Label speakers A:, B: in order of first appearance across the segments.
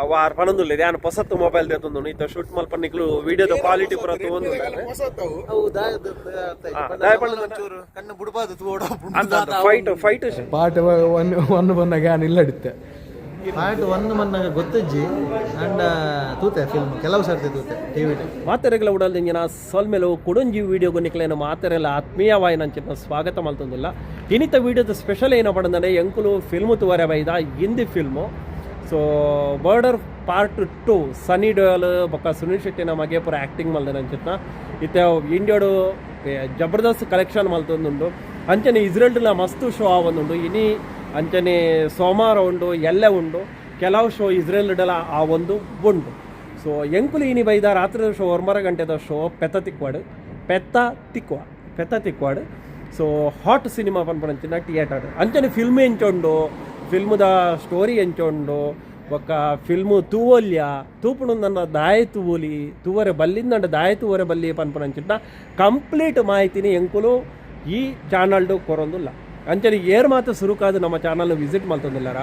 A: ಅವ ಆರ್ ಪನೊಂದುಲ್ಲೆರ್ ಯಾನ್ ಪೊಸತ್ ಮೊಬೈಲ್ ದೆತ್ತೊಂದುಂಡು ಇತ್ತೆ ಶೂಟ್ ಮಲ್ಪನ ನಿಕ್ಲು ವಿಡಿಯೋದ ಕ್ವಾಲಿಟಿ ಪೂರ ತೂವೊಂದುಲ್ಲೆರ್. ದಾಯೆ ಪಂಡ
B: ಒಂಚೂರು ಕಣ್ಣು ಬುಡ್ಪಾದ್ ತೂವೊಡು.
A: Fight fight
C: part one one ಬಂದಾಗ ಯಾನ್ ಇಲ್ಲಡಿತ್ತೆ.
B: ಪಾರ್ಟ್ ಒನ್ ಮನ್ನಾಗ ಗೊತ್ತಿಜ್ಜಿ ಅಂಡ ತೂತೆ ಫಿಲ್ಮ್ ಕೆಲವು ಸರ್ತಿ ತೂತೆ ಟಿವಿಡ್.
A: ಮಾತೆರೆಗ್ಲ ಉಡಲ್ದಿಂಜಿನ ಸೊಲ್ಮೆಲು. ಕುಡೊಂಜಿ ವಿಡಿಯೋಗು ನಿಕ್ಲೇನ ಮಾತೆರೆಲ್ಲ ಆತ್ಮೀಯವಾಯಿನಂಚಿನ ಸ್ವಾಗತ ಮಲ್ತೊಂದುಲ್ಲ. ಇನಿತ ವಿಡಿಯೋದ ಸ್ಪೆಷಲ್ ಏನ ಪಂಡಂದ್ರೆ, ಎಂಕುಲು ಫಿಲ್ಮ್ ತೂವರೆ ಬೈದ, ಹಿಂದಿ ಫಿಲ್ಮು. ಸೊ ಬಾರ್ಡರ್ ಪಾರ್ಟ್ 2, ಸನಿ ಡಿಯೋಲ್ ಬೊಕ್ಕ ಸುನೀಲ್ ಶೆಟ್ಟಿನ ಮಗೆ ಪೂರ ಆ್ಯಕ್ಟಿಂಗ್ ಮಲ್ದಿನಂಚಿನ. ಇತ್ತೆ ಇಂಡಿಯಾಡು ಜಬರ್ದಸ್ತ್ ಕಲೆಕ್ಷನ್ ಮಲ್ತೊಂದುಂಡು. ಅಂಚನೆ ಇಸ್ರೇಲ್ಡ್ಲ ಮಸ್ತ್ ಶೋ ಆವೊಂದುಂಡು ಇನಿ. ಅಂಚನೆ ಸೋಮಾರ ಉಂಡು, ಎಲ್ಲೆ ಉಂಡು, ಕೆಲವು ಶೋ ಇಸ್ರೇಲ್ಡಲ ಆ ಒಂದು ಉಂಡು. ಸೊ ಎಂಕುಲು ಇನಿ ಬೈದ ರಾತ್ರಿ ಶೋ, 9 ಗಂಟೆದ ಶೋ, ಪೆತ್ತ ತಿಕ್ವಾಡು, ಪೆತ್ತ ತಿಕ್ವ, ಪೆತ್ತ ತಿಕ್ವಾಡು. ಸೊ ಹಾಟ್ ಸಿನಿಮಾ ಪನ್ಪುನಂಚಿನ ಥಿಯೇಟರ್. ಅಂಚನೆ ಫಿಲ್ಮ್ ಎಂಚುಂಡು, ಫಿಲ್ಮ್ದ ಸ್ಟೋರಿ ಎಂಚುಂಡು, ಬೊಕ್ಕ ಫಿಲ್ಮ್ ತೂವೊಲ್ಯ, ತೂಪುಣಂದನ್ನ ದಾಯ ತೂವೊಲಿ, ತೂವರೆ ಬಲ್ಲಿಂದಂಡ ದಾಯ ತೂವರೆ ಬಲ್ಲಿ ಪನ್ಪುನಂಚಿನ ಕಂಪ್ಲೀಟ್ ಮಾಹಿತಿನಿ ಎಂಕುಲು ಈ ಚಾನಲ್ಡು ಕೊರೊಂದುಲ್ಲ. ಅಂಚನೆ ಏರ್ ಮಾತ್ರ ಸುರುಕಾದ್ ನಮ್ಮ ಚಾನಲ್ ವಿಸಿಟ್ ಮಲ್ತೊಂದುಲ್ಲಾರ,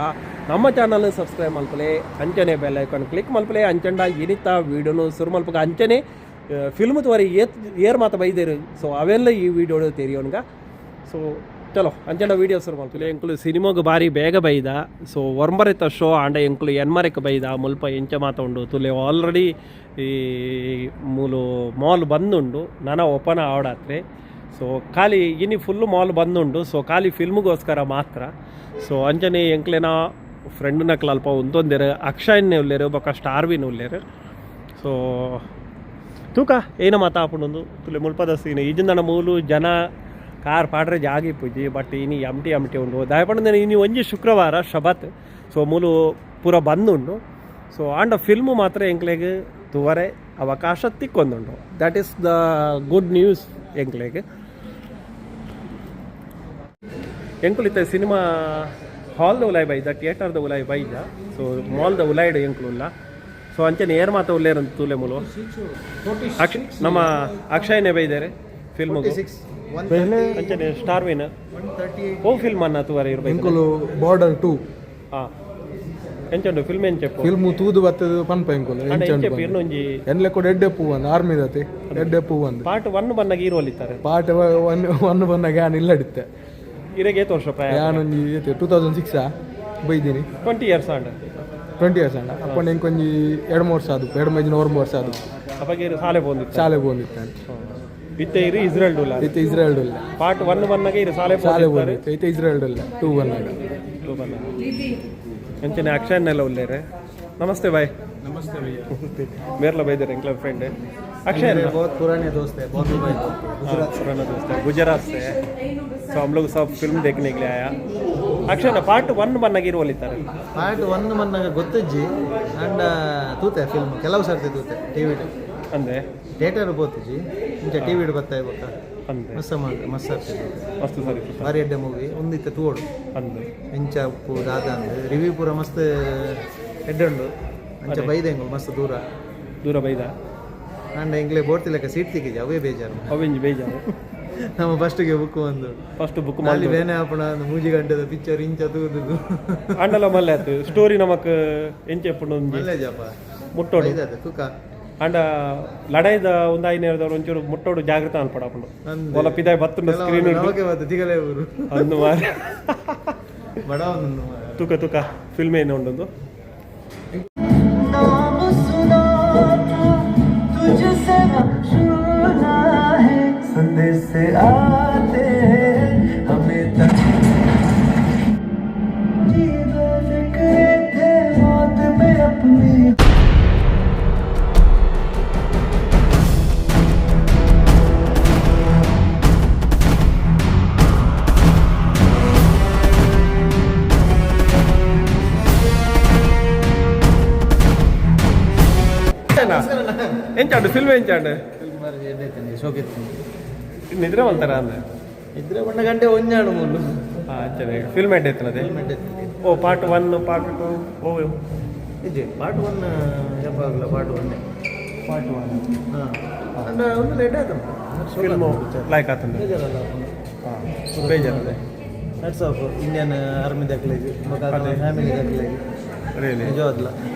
A: ನಮ್ಮ ಚಾನಲ್ ಸಬ್ಸ್ಕ್ರೈಬ್ ಮಲ್ಪಲೆ, ಅಂಚನೆ ಬೆಲ್ ಐಕಾನ್ ಕ್ಲಿಕ್ ಮಲ್ಪಲೆ. ಅಂಚಂಡ ಇನಿತ ವೀಡಿಯೋನು ಸುರು ಮಲ್ಪಗ. ಅಂಚನೆ ಫಿಲ್ಮ್ ತೋರಿ ಏತ್ ಏರ್ ಮಾತ ಬೈದೇರು, ಸೊ ಅವೆಲ್ಲ ಈ ವಿಡಿಯೋಡು ತೆರಿಯೋನ್ಗ. ಸೊ ಚಲೋ, ಅಂಚನ ವೀಡಿಯೋ ಶುರು ಮಲ್ಪಲೆ. ಎಂಕುಲು ಸಿನಿಮಾಗ್ ಬಾರಿ ಬೇಗ ಬೈದ. ಸೊ ಒರ್ಂಬರೆತ ಶೋ ಆಂಡ ಎಂಕುಲು ಎನ್ಮರೆಕ್ ಬೈದ. ಮುಲ್ಪ ಎಂಚ ಮಾತ ಉಂಡು ತುಲೆ. ಆಲ್ರೆಡಿ ಈ ಮೂಲು ಮಾಲ್ ಬಂದುಂಡು, ನನ ಓಪನ್ ಆವಡಾತ್ರೆ. ಸೊ ಖಾಲಿ ಇನಿ ಫುಲ್ ಮಾಲ್ ಬಂದುಂಡು. ಸೊ ಖಾಲಿ ಫಿಲ್ಮ್ಗೋಸ್ಕರ ಮಾತ್ರ. ಸೊ ಅಂಚನೆ ಎಂಕ್ಲೆನ ಫ್ರೆಂಡ್ ನಕ್ಲು ಅಲ್ಪ ಉಂತೊಂದೆರ್. ಅಕ್ಷಯನ್ನೇ ಉಲ್ಲೇರು, ಬೊಕ್ಕ ಸ್ಟಾರ್ವಿನ್ ಉಲ್ಲೇರು. ಸೊ ತೂಕ ಏನ ಮಾತಾಪುಂಡು ತುಲೆ. ಮುಲ್ಪದ ಸೀನ್ ಈಜಿಂದನ ಮೂಲು ಜನ ಕಾರ್ ಪಾಡ್ರೆ ಜಾಗ ಇಪ್ಪುಜಿ. ಬಟ್ ಇನಿ ಎಮ್ಟಿ ಎಮ್ಟಿ ಉಂಡು. ದಾಯಪಂಡ ಇನಿ ಒಂಜಿ ಶುಕ್ರವಾರ, ಶಬತ್. ಸೊ ಮೂಲು ಪೂರ ಬಂದುಂಡು. ಸೊ ಆಂಡ ಫಿಲ್ಮ್ ಮಾತ್ರ ಎಂಕ್ಲೆಗ್ ತೂವರೆ ಅವಕಾಶ ತಿಕ್ಕೊಂದುಂಡು. That is the good news ಎಂಕ್ಲೆಗ್. ಎಂಕುಲು ಇತ್ತೆ ಸಿನಿಮಾ ಹಾಲ್ದ ಉಲಾಯ್ ಬೈದ, ಥಿಯೇಟರ್ದ ಉಲಾಯ್ ಬೈದ. ಸೊ ಮಾಲ್ದ ಉಲಾಯ್ಡ್ ಎಂಕುಲು ಉಲ್ಲ. ಸೊ ಅಂಚನೆ ಏರ್ ಮಾತ ಉಲ್ಲೇರಂತ ತೂಲೆ ಮೂಲು. ನಮ್ಮ ಅಕ್ಷಯನೇ ಬೈದಾರೆ ಫಿಲ್ಮ್.
B: 6 1.
A: ಅಂಚನೆ ಸ್ಟಾರ್ವಿನ್.
B: 138.
A: ಓ ಫಿಲ್ಮ್ ಅನ್ನ ತೂವರೆ ಇರ್ಬೇಕು?
C: ಎಂಕುಲು ಬಾರ್ಡರ್ 2.
A: ಹಾ, ಎಂಚುಂಡು ಫಿಲ್ಮ್, ಎಂಚೆಪ್ಪು?
C: ಫಿಲ್ಮ್ ತೂದು ಬತ್ತದು ಪನ್ಪ ಎಂಕುಲು.
A: ಅಂಡ ಎಂಚೆಪ್ಪು ಇನ್ನೊಂಜಿ?
C: ಎನ್ಲೆ ಕೂಡ ಎಡ್ಡೆಪ್ಪು ಬಂದು ಆರ್ಮಿ ದತೆ ಎಡ್ಡೆಪ್ಪು ಬಂದು.
A: ಪಾರ್ಟ್ 1 ಬನ್ನಗ ಹೀರೋ ಇತ್ತಾರೆ.
C: ಪಾರ್ಟ್ ಒನ್ ಒನ್ ಬಂದಾಗ ಯಾನ್ ಇಲ್ಲಡಿತ್ತೆ.
A: ಇರೆಗೆ ಏತ್ ವರ್ಷ ಪ್ರಾಯ?
C: ಯಾನೊಂಜಿ 2006 ಬೈದೀನಿ.
A: 20 ಇಯರ್ಸ್ ಆಂಡ್.
C: 20 ಇಯರ್ಸ್ ಅಂಡ. ಅಪ್ಪಂಡ ಎಂಕೊಂಜಿ 2 3 ವರ್ಷ ಅದು, ಎರಡು ಮೈಜಿನ 9 ವರ್ಷ ಅದು.
A: ಅವಾಗ ಇರು ಸಾಲೆ ಪೋಂದಿತ್ತು.
C: ಶಾಲೆ ಪೋಂದಿತ್ತಾನೆ.
A: ಇತ್ತೆ ಇರು ಇಸ್ರೇಲ್ ಉಲ್ಲ.
C: ಇತ್ತೆ ಇಸ್ರೇಲ್ ಉಲ್ಲ.
A: ಪಾರ್ಟ್ 1 ಬನ್ನಗ ಇರು ಸಾಲೆ.
C: ಶಾಲೆ ಪೋಂದಿತ್ತು. ಇತ್ತೆ ಇಸ್ರೇಲ್ ಉಲ್ಲ 2 ಬಂದಾಗ.
A: 2 ಬನ್ನಗ. ಅಂಚನೆ ಅಕ್ಷಯನ್ನೆಲ್ಲ ಉಲ್ಲೇರೆ. ನಮಸ್ತೆ ಬಾಯ್.
C: ನಮಸ್ತೆ ಭಯ್ಯ.
A: ಮೇರ್ಲ ಬೈದಾರೆ ಎಂಕ್ಲ ಫ್ರೆಂಡ್ अक्षय.
B: बहुत पुराने दोस्त है, बहुत भाई गुजरात.
A: पुराना दोस्त है, गुजरात से है. ಸೊ हम लोग सब फिल्म देखने के लिए आया. ಅಕ್ಷಯ್, ಪಾರ್ಟ್ 1 ಬನ್ನಗ ಇರುವಲ್ಲಿದ್ದಾರೆ.
B: ಪಾರ್ಟ್ ಒನ್ ಮನ್ನಾಗ ಗೊತ್ತಿಜ್ಜಿ ಅಂಡ ತೂತೆ ಫಿಲ್ಮ್ ಕೆಲವು ಸರ್ತಿ ತೂತೆ ಟಿವಿಡ್.
A: ಅಂದೆ.
B: ಥಿಯೇಟರ್ ಪೋತಿಜಿ, ಇಂಚ ಟಿವಿಡ್ ಬರ್ತಾ ಬೊಕ್ಕ.
A: ಅಂದೆ.
B: ಮಸ್ತ್ ಮಸ್ತ್ ಆಗ್ತದೆ.
A: ಮಸ್ತ್ ಸರಿ.
B: ಭಾರಿ ಎಡ್ಡೆ ಮೂವಿ ಒಂದಿತ್ತೆ, ತೂವೊಡು.
A: ಅಂದೆ.
B: ಎಂಚ ಉಪ್ಪು ದಾದ ಅಂದ್ ರಿವ್ಯೂ ಪೂರ ಮಸ್ತ್ ಎಡ್ಡೆ ಉಂಡು. ಅಂಚ ಬೈದೆ ಎಂಕುಲು ಮಸ್ತ್ ದೂರ.
A: ದೂರ ಬೈದ.
B: ಅಂಡ ಎಂಕ್ಲೆ ಬೋಡ್ತಿಲೆಕ್ಕ ಸೀಟ್ ತಿಕ್ಕಿಜಿ, ಅವೇ ಬೇಜಾರು.
A: ಅವೆಂಜಿ ಬೇಜಾರು.
B: ನಮ್ಮ ಫಸ್ಟ್ಗೆ ಬುಕ್ ಬಂದು
A: ಫಸ್ಟ್ ಬುಕ್
B: ಅಲ್ಲಿ
A: ಮಾಡಿ
B: ಬೇನೆ ಆಪಣ ಮೂಜಿ ಗಂಟೆದ ಪಿಕ್ಚರ್ ಇಂಚ ತೂದು.
A: ಅಂಡಲ ಮಲ್ಲೆ ಆತು. ಸ್ಟೋರಿ ನಮಕ್ ಎಂಚ ಎಪ್ಪುಂಡು ಒಂಜಿ
B: ಮಲ್ಲೆ ಜಪ.
A: ಮುಟ್ಟೋಡು.
B: ಬೈದತೆ ತುಕ.
A: ಅಂಡ ಲಡಾಯ್ದ ಒಂದು ಐನೇರದವ್ರು ಒಂಚೂರು ಮುಟ್ಟೋಡು, ಜಾಗೃತ ಅನ್ಪಡಪುಂಡು.
B: ಅಂದೆ.
A: ಒಲ ಪಿದಾಯ್ ಬತ್ತುಂಡು ಸ್ಕ್ರೀನ್.
B: ನಮಕೆ ಬತ್ತು ತಿಗಲೇ ಊರು.
A: ಅಂದು ಮಾರೆ.
B: ಬಡ ಒಂದು.
A: ತುಕ ತುಕ ಫಿಲ್ಮ್ ಏನು ಉಂಡೊಂದು.
D: नाम सुना था तुझसे सुना है, संदेश से आते हैं हमें तक जी बेफिक्रे थे मौत पे अपनी.
A: ಎಂಚಾಂಡು ಫಿಲ್ಮ್ ಎಂಚಾಂಡು?
B: ಶೋಕಿತ್ತು.
A: ನಿದ್ರೆ ಮಲ್ತಾರ ಅಂದೆ.
B: ಇದ್ರೆ ಒಂದು ಗಂಟೆ ಒಂಜಾಡು ಮುಲ್ಲು.
A: ಹಾ, ಅಂಚನೆ ಫಿಲ್ಮ್ ಎಡ್ಡೆ ಇತ್ತನದೆ. ಓ ಪಾರ್ಟ್ 1, ಪಾರ್ಟ್ 2 ಓ?
B: ಇಜ್ಜಿ, ಪಾರ್ಟ್ 1 ಯಾವಾಗಲ ಪಾರ್ಟ್ ಒನ್ನೇ.
A: ಪಾರ್ಟ್ 1.
B: ಹಾಂ, ಅಂಡ ಒಂದು ಲೇಟ್ ಆಯ್ತು.
A: ಫಿಲ್ಮ್ ಲೈಕ್ ಆತಂದೆ.
B: ಬೇಜಾರಲ್ಲ.
A: ಹಾಂ, ಬೇಜಾರದೆ.
B: ಹ್ಯಾಟ್ಸ್ ಆಫ್ ಇಂಡಿಯನ್ ಆರ್ಮಿ ದಾಖಲೆಗೆ, ಫ್ಯಾಮಿಲಿ ದಾಖಲೆಗೆ.
A: Really
B: ನಿಜವಾದ್ಲ.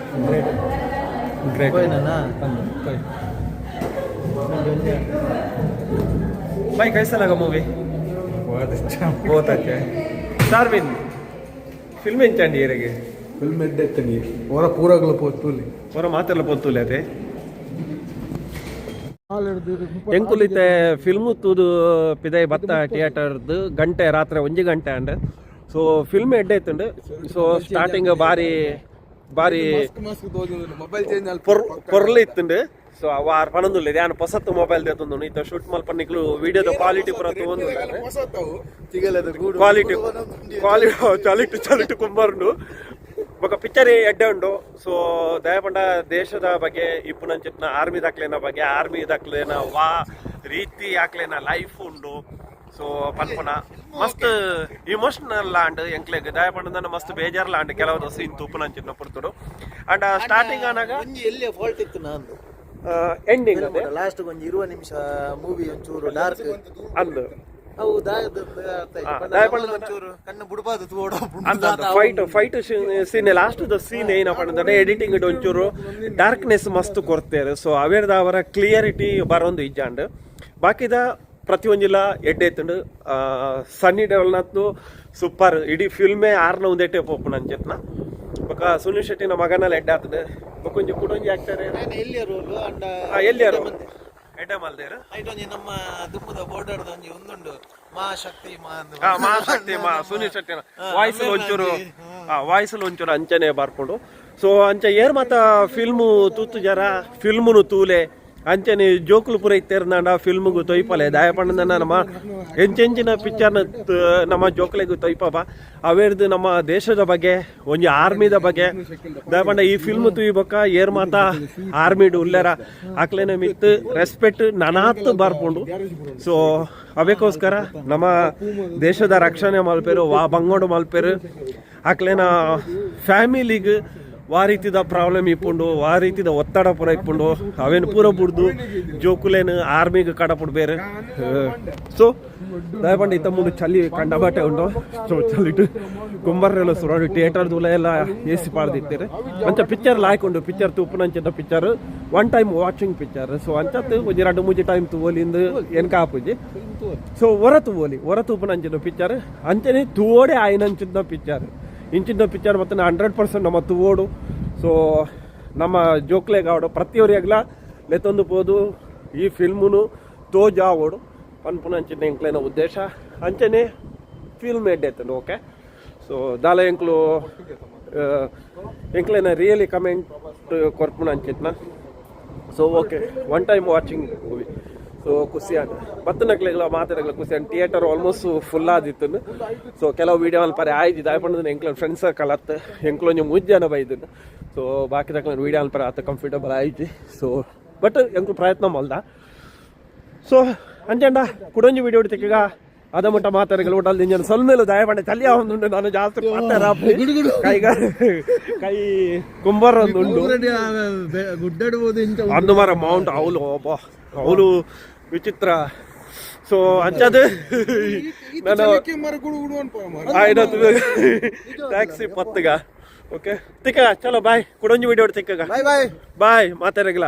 A: Great great.
B: ಹೋಯ್ನಾ?
A: भाई, कैसा लगा मूवी?
C: बहुत अच्छा.
A: बहुत अच्छा है. ಸಾರ್ವಿನ್, ಫಿಲ್ಮ್ ಎಂಚಂಡಿ ಏರೆಗೆ?
C: ಫಿಲ್ಮ್ ಎಡ್ಡೆ ಇತ್ತನಿ, ಹೊರ ಪೂರಾಗಲ ಪೋತುಲಿ.
A: ಹೊರ ಮಾತೆಲ್ಲ ಪೊತ್ತುಲೆ ಅದೇ. ಎಂಕುಲಿತೆ ಫಿಲ್ಮ್ ತೂದು ಪಿದೈ ಬತ್ತ ಥಿಯೇಟರ್ದು ಗಂಟೆ ರಾತ್ರಿ 1 ಗಂಟೆ and. So film ಎಡ್ಡೆ ಇತ್ತುಂಡು. ಸೊ ಸ್ಟಾರ್ಟಿಂಗ್ ಬಾರಿ ಬಾರಿ
C: ಮೊಬೈಲ್ ಚೇಂಜ್.
A: ಪೊರ್ಲು ಇತ್ತುಂಡು. ಸೊ ಅವ ಆರ್ ಪನೊಂದುಲ್ಲೆ, ಯಾನ್ ಪೊಸತ್ತು ಮೊಬೈಲ್ ದೇತೊಂದು ಇತ್ತ ಶೂಟ್ ಮಲ್ಪನ್ನಿಕ್ಲು ವಿಡಿಯೋದ ಕ್ವಾಲಿಟಿ ಪೂರ ತೂವೊಂದುಲ್ಲೆರ್. ಕ್ವಾಲಿಟಿ ಕ್ವಾಲಿಟಿ ಚಲಿಟು ಚಲಿಟು ಕುಂಬರ್ನು ಬೊಕ ಪಿಕ್ಚರ್ ಎಡ್ಡೆ ಉಂಡು. ಸೊ ದಯಪಂಡ ದೇಶದ ಬಗ್ಗೆ ಇಪ್ಪುನಂಚಿತ್ನ ಆರ್ಮಿ ದಾಕ್ಲೇನ ಬಗ್ಗೆ, ಆರ್ಮಿ ದಾಕ್ಲೇನ ವಾ ರೀತಿ ಆಕ್ಲೇನ ಲೈಫ್ ಉಂಡು. ಸೊ ಪನ್ಪುನ ಮಸ್ತ್ ಇಮೋಷನಲ್ ಆಂಡ್ ಎಂಕ್ಲೆಗ್. ದಯಪಂಡ ಮಸ್ತ್ ಬೇಜಾರ್ಲ ಆಂಡ್ ಕೆಲವು ಸೀನ್ ತೂಪುನಂಚಿತ್ನ ಪೊರ್ತುಡು. ಅಂಡ್ ಸ್ಟಾರ್ಟಿಂಗ್ ಆನಾಗ
B: ಒಂಜಿ ಎಲ್ಲಿಯ ಫಾಲ್ಟ್ ಇತ್ತು ನಂದು.
A: ಎಂಡಿಂಗ್ ಅದೇ.
B: ಲಾಸ್ಟ್ ಒಂಜಿ 20 ನಿಮಿಷ ಮೂವಿ ಒಂಚೂರು ಡಾರ್ಕ್.
A: ಅಂದು.
B: ಅವು ದಾಯದ ಅರ್ಥ ಆಯ್ತು.
A: ಹಾ,
B: ಪಂಡ
A: ದಾಯ ಪಂಡ
B: ಒಂಚೂರು ಕಣ್ಣು ಬುಡಬಾರ್ದು ತೂವೊಡು.
A: Fight fight scene, last the scene ಏನಪ್ಪ ಅಂದ್ರೆ ಎಡಿಟಿಂಗ್ ಒಂಚೂರು ಡಾರ್ಕ್ನೆಸ್ ಮಸ್ತ್ ಕೊಡ್ತೇವೆ. ಸೊ ಅವೇರ್ದ ಅವರ ಕ್ಲಿಯರಿಟಿ ಬರೋಂದು ಇಜ್ಜಾಂಡ್. ಬಾಕಿದ ಪ್ರತಿಯೊಂಜಿಲ ಎಡ್ಡೆ ಇತ್ತುಂಡು. ಸನ್ನಿ ಡೆವಲ್ನತ್ತು ಸೂಪರ್. ಇಡೀ ಫಿಲ್ಮೇ ಆರ್ನ ಒಂದೇಟೆ ಪೋಪುನ ಅಂಚೆತ್ನ. ಬೊಕ ಸುನಿಲ್ ಶೆಟ್ಟಿನ ಮಗನಲ್ಲಿ ಎಡ್ಡೆ ಆತದೆ. ಬೊಕ ಒಂಜಿ ಕುಡೊಂಜಿ ಆಕ್ಟರ್.
B: ಎಲ್ಲಿಯ ರೋಲ್ ಅಂಡ.
A: ಎಲ್ಲಿಯಾರು ಎಡ್ಡೆ ಮಲ್ದೇರು.
B: ಐಟ್ ಒಂಜಿ ನಮ್ಮ ದುಮ್ಮದ ಬೋರ್ಡರ್ ಒಂಜಿ ಒಂದುಂಡು, ಮಾ ಶಕ್ತಿ ಮಾ ಅಂದ್.
A: ಆ, ಮಾ ಶಕ್ತಿ ಮಾ. ಸುನೀಲ್ ಶೆಟ್ಟಿನ ವಾಯ್ಸ್ ಒಂಚೂರು, ವಾಯ್ಸ್ ಒಂಚೂರು ಅಂಚನೆ ಬರ್ಕೊಂಡು. ಸೊ ಅಂಚ ಏರ್ ಮಾತ ಫಿಲ್ಮು ತೂತು ಜರ ಫಿಲ್ಮುನು ತೂಲೆ. ಅಂಚನೆ ಜೋಕುಲು ಪೂರ ಇತ್ತೇರ್ನಾಂಡ ಫಿಲ್ಮ್ಗು ತೊಯ್ಪಲೆ. ದಾಯಪಂಡ ನಮ್ಮ ಎಂಚೆಂಚಿನ ಪಿಕ್ಚರ್ನ ನಮ್ಮ ಜೋಕುಲೆಗು ತೊಯ್ಪಬ. ಅವೇರ್ದು ನಮ್ಮ ದೇಶದ ಬಗ್ಗೆ, ಒಂಜಿ ಆರ್ಮಿದ ಬಗ್ಗೆ. ದಯಪಂಡ ಈ ಫಿಲ್ಮ್ ತೂಯಿ ಬೊಕ್ಕ ಏರ್ ಮಾತ ಆರ್ಮಿಡ್ ಉಲ್ಲೆರ ಅಕ್ಲೆನ ಮಿತ್ ರೆಸ್ಪೆಕ್ಟ್ ನನಾತ್ ಬರ್ಪುಂಡು. ಸೊ ಅವೇಕೋಸ್ಕರ ನಮ್ಮ ದೇಶದ ರಕ್ಷಣೆ ಮಲ್ಪೆರು, ವಾ ಬಂಗೋಡು ಮಲ್ಪೆರು, ಅಕ್ಲೆನ ಫ್ಯಾಮಿಲಿಗ್ ವಾ ರೀತಿದ ಪ್ರಾಬ್ಲಮ್ ಇಪ್ಪುಂಡು, ವಾ ರೀತಿದ ಒತ್ತಡ ಪೂರ ಇಪ್ಪುಂಡು, ಅವೇನು ಪೂರ ಬುಡ್ದು ಜೋಕುಲೇನು ಆರ್ಮಿಗೆ ಕಡಪುಡ್ಬೇರು. ಸೊ ದಯಪಂಡ ಇತ್ತ ಮುಂದೆ ಚಲಿ ಕಂಡಬಾಟೆ ಉಂಡು. ಸೊ ಚಲಿಟ್ಟು ಕುಂಬಾರಲ್ಲ ಸುರಾಡು ಥಿಯೇಟರ್ ದೂಲ ಎಲ್ಲ ಎ ಸಿ ಪಾಡ್ದಿತ್ತೀರಿ. ಅಂಚ ಪಿಕ್ಚರ್ ಲಾಯ್ಕ್ ಉಂಡು. ಪಿಕ್ಚರ್ ತೂಪುನಂಚಿನ picture, one time watching picture. So ಅಂಚತ್ ಒಂಜಿ ರಡ್ಡು ಮೂಜಿ ಟೈಮ್ ತೂವೊಲಿಂದು ಎನ್ಕ ಆಪುಜಿ. ಸೊ ಒರ ತೂವೊಲಿ, ಒರ ತೂಪುನಂಚಿನ ಪಿಕ್ಚರ್. ಅಂಚನೆ ತೂವೋಡೆ ಆಯಿನಂಚಿನ ಪಿಕ್ಚರ್. ಇಂಚಿನ ಪಿಕ್ಚರ್ ಮತ್ತೆ 100% ನಮ್ಮ ತೂವೋಡು. ಸೊ ನಮ್ಮ ಜೋಕ್ಲೆಗಾವಡು, ಪ್ರತಿಯೊರಿಯಾಗ್ಲ ಲೆತ್ತೊಂದು ಪೋದು ಈ ಫಿಲ್ಮುನು ತೋಜಾವೋಡು ಪನ್ಪುನಂಚಿನ ಎಂಕ್ಲೆನ ಉದ್ದೇಶ. ಅಂಚನೆ ಫಿಲ್ಮ್ ಎಡ್ಡೆ ಎತ್ತುಂಡು. ಓಕೆ, ಸೊ ದಾಲ ಎಂಕ್ಲು ಎಂಕ್ಲೆನ ರಿಯಲಿ ಕಮೆಂಟ್ ಕೊರ್ಪುನ ಅಂಚಿತ್ನ. So okay, one time watching movie. So ಖುಷಿ ಆಂಡ್ ಬತ್ತನಕ್ಲೆಗ್ಲ ಮಾತಾಡಗ್ಲ ಖುಷಿ and. Theatre almost full ಆದಿತ್ತು. ಸೊ ಕೆಲವು ವಿಡಿಯೋ ಪರೆ ಆಯ್ತು. ದಾಯಪಂಡ ಎಂಕ್ಲ ಫ್ರೆಂಡ್ಸ್ ಸರ್ಕಲ್ ಅತ್ತ ಎಂಕ್ಲು ಒಂಜಿ ಮೂಜಿ ಜನ ಬೈದನು. ಸೊ ಬಾಕಿ ತಕ್ಕ ವಿಡಿಯೋ ಪರೆ ಆತ ಕಂಫರ್ಟಬಲ್ ಆಯ್ತು. ಸೊ ಬಟ್ ಎಂಕ್ಲು ಪ್ರಯತ್ನ ಮಲ್ದ. ಸೊ ಅಂಚಂಡ ಕುಡೊಂಜಿ ವಿಡಿಯೋ ತಿಕ್ಕಗ ಅದ ಮುಟ್ಟ ಮಾತಾಡಗಲು ಊಟ ಇಂಜನ್ ಸೊಲ್ಮೇಲು. ದಯಪಂಡ ಚಲಿ ಆವೊಂದುಂಡು. ನಾನು ಜಾಸ್ತಿ ಮಾತಾಡ, ಕೈಗ ಕೈ ಕುಂಬಾರ ಒಂದು ಉಂಡು.
B: ಗುಡ್ಡಾಡ್ಬೋದು ಇಂತ.
A: ಅಂದು ಮಾರ ಮೌಂಟ್ ಅವಲು ಒಬ್ಬ ಅವಲು ವಿಚಿತ್ರ. ಸೊ ಅಂಚದು ನಾನು ಟ್ಯಾಕ್ಸಿ ಪತ್ತಗ. ಓಕೆ ತಿಕ್ಕ, ಚಲೋ ಬಾಯ್. ಕುಡೊಂಜಿ ವಿಡಿಯೋ ತಿಕ್ಕಗ.
B: Bye bye.
A: ಬಾಯ್ ಮಾತಾಡಗಲ.